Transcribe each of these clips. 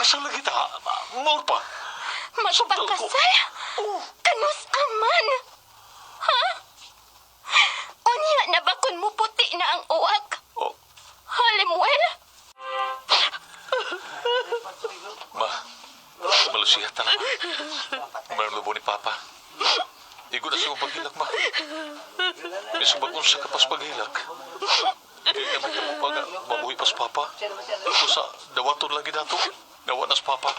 Magpakasal na kita. More pa. Magpakasal? Oh. Kanus aman? Ha? Unya na ba kun muputi na ang uwak? Oh. Ha, Lemuel? Ma, malusiya ta na. Mayroon lubo ni Papa. Igo na siya paghilak, ma. Bisag mag-unsa ka pas paghilak. Di na mo pa nga mabuhi pas Papa. Kusa, dawaton lagi dato. Nawa na si Papa.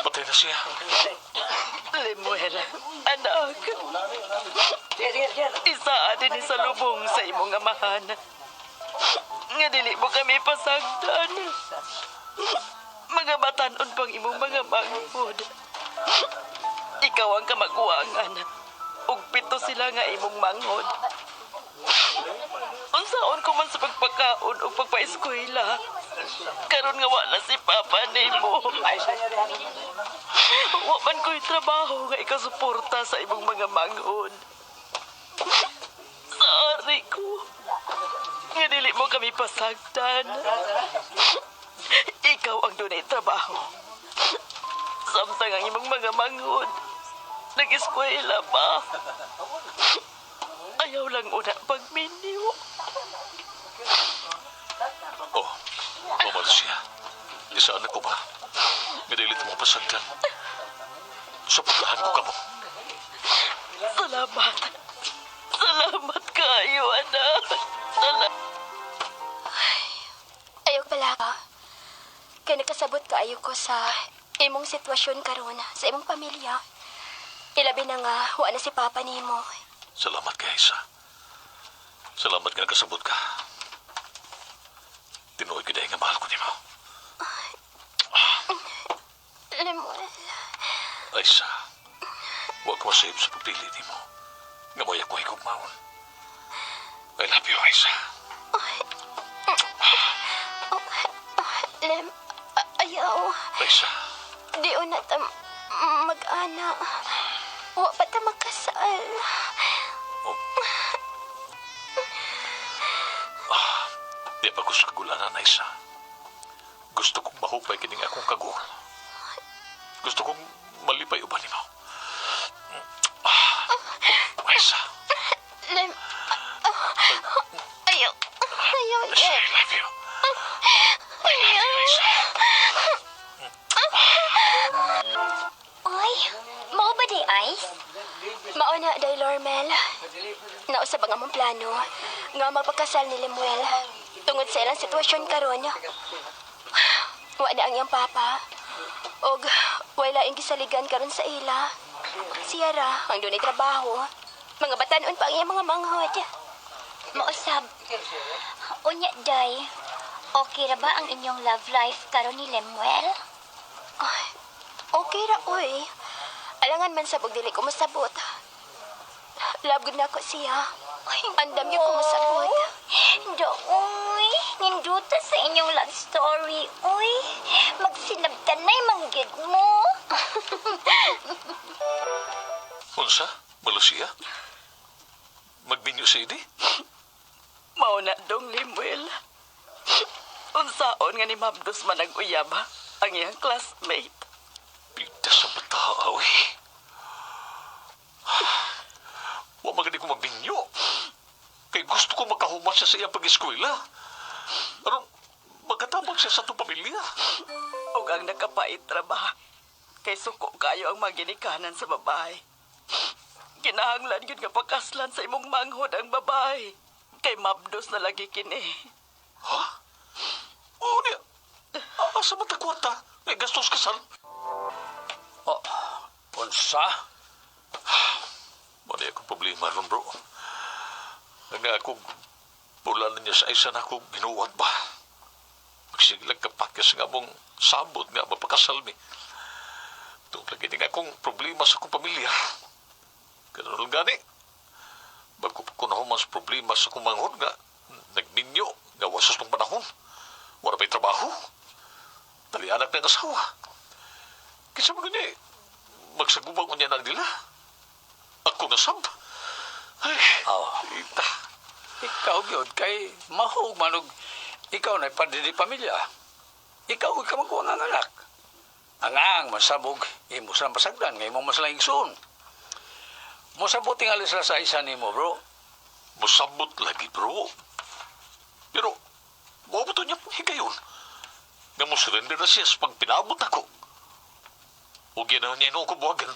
Patay na siya. Lemuel, anak. Isa din sa lubong sa imong amahan. Nga dili mo kami pasagdan. Mga batanon pang imong mga manghod. Ikaw ang kamaguangan. Ug pito sila nga imong manghod. Unsaon ko man sa pagpakaon o pagpaeskwela. Karon nga wala si Papa nimo. Wa man ko'y trabaho nga ikasuporta sa imong mga manghod. Sorry ko. Nga dili mo kami pasagdan. Ikaw ang dunay trabaho. Samtang ang imong mga manghod. Nag-eskwela pa. Ayaw lang una pagminyo. Oh, Mama Lucia. Isaan na ko ba? Nga dili mo pasagdan. Suportahan ko kamo. Salamat. Salamat kayo, anak. Salamat. Ayaw pala ka. Kaya nakasabot kaayo ko sa imong sitwasyon karon sa imong pamilya. Ilabi na nga, wa na si Papa nimo. Salamat kay Isa. Salamat nga nakasabot ka. Tinuod ko dahil nga mahal ko nimo. Lemuel, Aysa, wa ko masayop sa pagpili nimo. Nga mo'y ako higugmaon. I love you, Aysa. Lem, ayaw. Aysa, Di una ta mag-ana. Wa pa ta makasal. Oh. Ah, di pa ko sa kagulanan, Aysa. Gusto kong mahupay kining akong kagul. Gusto kong malipay uban nimo. Ah, Aysa, Lem, ayaw. Ayaw, Aysa, Lem. I love you. I love you, Aysa. Oy, mao ba di ice? Mao na, day Lormel. Nausab ang among plano nga mapakasal ni Lemuel tungod sa ilang sitwasyon karon. Wa na ang iyang papa. Og wala ing gisaligan karon sa ila. Siya ra ang dunay trabaho. Mga batanon pa ang iyang mga manghod. Mausab. Unya, Day. Okay ra ba ang inyong love life karon ni Lemuel? Ay, okay ra oy. Alangan man sa dili ko masabot. Love gud nako siya. Andam gyud ko masabot. Dooy, ninduta sa inyong love story. Uy, magsinabtanay manggid mo. Unsa? Malusia? Magbinyo si Eddie? Mao na dong Lemuel. Unsaon nga ni Mabdos man ang uyab ang iyang classmate. Bida sa bata, oy. Wa magani ko magbinyo. Kay gusto ko makahuman siya sa iyang pag-eskwela. Aron, magkatabang siya sa itong pamilya. Ug ang nakapait ra ba? Kay suko kayo ang maginikanan sa babae. Kinahanglan gyud nga pakaslan sa imong manghod ang babae. Kay mabdos na lagi kini. Ha? Oo niya. Asa man ta kwarta? May gastos kasal. Oh, unsa? Mali akong problema ron, bro. Nga ako, pula na niya sa isa na ako ginuwat ba? Magsiglag kapakyas nga mong sabot nga mapakasal mi. Itong lagi nga akong problema sa akong pamilya. Ganun lang gani. Bago pa ko nahuman sa problema sa akong manghod nga, nagminyo, nga wasos pang panahon. Wala pa'y trabaho. Talianak ng asawa. Kinsa man gani, magsagubang ko niya na nila. Ako nasab. Ay, Oh. ita. Ikaw gyud kay mahug man og ikaw na padre di pamilya. Ikaw ka magkuha nga anak. Ang ang masabog, imo silang pasagdan, nga imo mas lang igsoon. Mosabot tingali sila sa isa nimo, bro. Musabot lagi, bro. Pero, mao ba to niya higayon? Nga mo surrender na siya sa pagpinabot ako. O ginawa niya noong kubuhagan.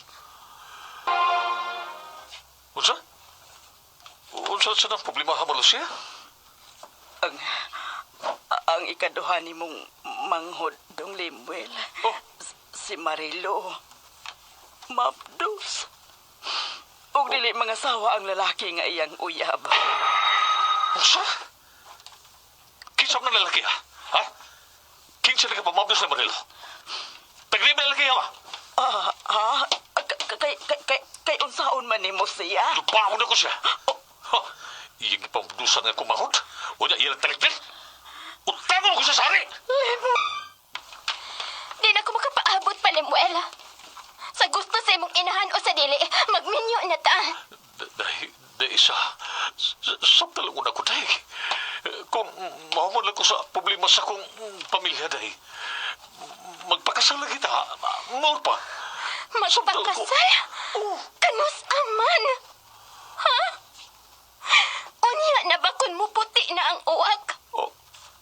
Unsa? Unsa sa nang problema ha Malaysia? Ang ikaduha nimong manghod dong Lemuel. Oh. Si Marilo. Mabdos. Ug dili mga sawa ang lalaki nga iyang uyab. Unsa? Kinsa man lalaki ha? Ha? Kinsa na kapamabdos na Marilo? Taglib na lalaki ha? Ah, ha? Kay unsaon man nimo siya? Lupaon ako siya. Ha? Iyang ipamdusan nga kumahod? O niya, iyang talikdan? Utangon ko sa sari! Di na ko makapaabot pa, Lemuel. Sa gusto sa imong inahan o sa dili, magminyo na ta. Dahil, dahil sa, sa talaga na ko, dahil. Kung mahamon lang ko sa problema sa kong pamilya, dahil. Magpakasal na kita, more pa. Magpakasal? Oh. Kanus aman? Ha? Unya na ba kun muputi na ang uwak? Oh,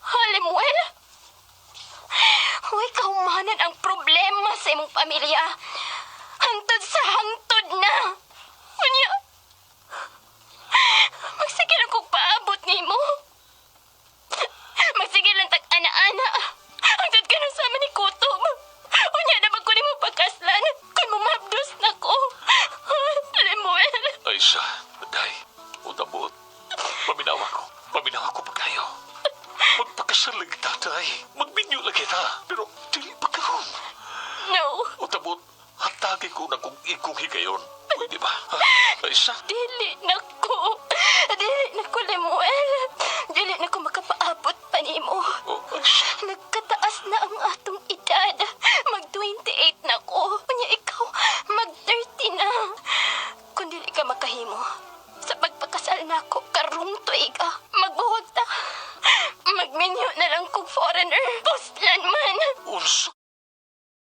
Ha, Lemuel? Huwag kahumanan ang problema sa imong pamilya. Hangtod sa hangtod na. Unya, magsige lang kong paabot nimo. Magsige lang tag ana-ana. Hangtod ka sa ni Kutob. Unya na ba ko nimo pagkaslan kung mumabdos na ko. Lemuel. Ay sa, dahil, utabot. Paminawa ko, paminawa ko pa kayo. Magpakasal lang kita, dahil. Magbinyo lang kita. Pero, dili pa karon. No. Utabot, hatagi ko na kung ikong higayon. Pwede ba? Ha? Ay sa, Dili na ko. Dili na ko, Lemuel. Dili na ko makapaabot pa nimo. Oh, ay sa. Nagkataas na ang atong edad. Mag-28 na ko. Unya ikaw, mag-30 na. Kung dili ka makahimo, sa pagpakasal na ako, karong tuig ah. Magbuwag ta. Magminyo na lang kog foreigner. Puslan man. Unsa